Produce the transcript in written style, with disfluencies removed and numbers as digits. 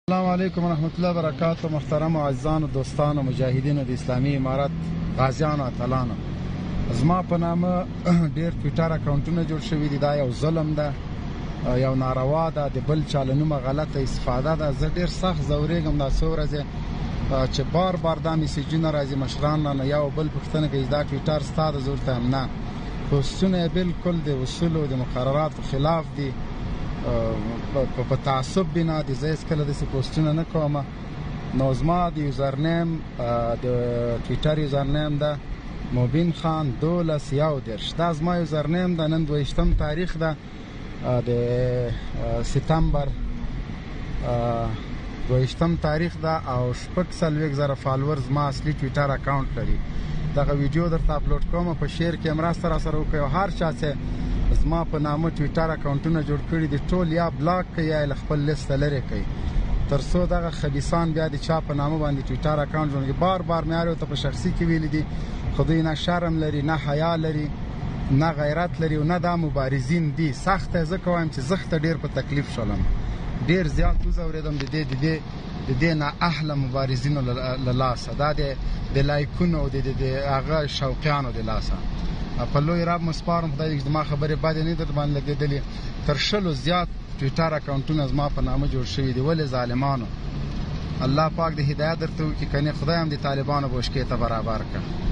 السلام علیکم ورحمت الله وبرکاته. محترم عزیزانو، دوستانو، مجاهدینو، د اسلامي امارت غازیانو، اتلانو، زما په نامه ډیر ټویټر اکاونټونه جوړ شوي دي. دا یو ظلم ده، یو ناروا ده، د بل چا له نومه غلطه استفاده ده. زه ډیر سخت ځورېږم دا څو ورځې چې بار بار دا میسجونه راځي مشران نه یو بل پوښتنه کوي دا ټویټر ستا ده؟ زه ورته وایم نه. پوسټونه یې بالکل د اصولو د مقرراتو خلاف دي، په تعصب بنا دي. زه هېڅکله داسې پوسټونه نه کوم. نو زما د یوزرنیم، د ټویټر یوزرنیم ده مبین خان 1231. دا زما یوزرنیم ده. نن 22 تاریخ ده د ستمبر 22 تاریخ ده او 46,000 فالوور زما اصلي ټویټر اکاونټ لري. دغه ویډیو درته اپلوډ کوم، په شیر کې مرسته را سره وکړئ. هر چا چې زما په نامه ټویټر اکاونټونه جوړ کړي دي ټول یا بلاک کړئ یا یې له خپل لیسته لرې کړئ، تر څو دغه خبیثان بیا د چا په نامه باندې ټویټر اکاونټ جوړ کړي. بار بار مې هر یو ته په شخصي کې ویلي دي، خو دوی نه شرم لري، نه حیا لري، نه غیرت لري او نه دا مبارزین دي. سخته ځکه وایم چې زخته ډیر په تکلیف شولم، ډیر زیات وځورېدم د دې د دې د دې نا اهله مبارزینو له لاسه، دا د لایکونو او د هغه شوقیانو د لاسه. په لوی رب مو سپارم، خدای دې زما خبرې بدې نه در باندې لګېدلې. تر 20 زیات ټویټر اکاونټونه زما په نامه جوړ شوي دي. ولې ظالمانو؟ الله پاک دې هدایت درته وکړي، کنې خدای هم د طالبانو بوشکې ته برابر کړه.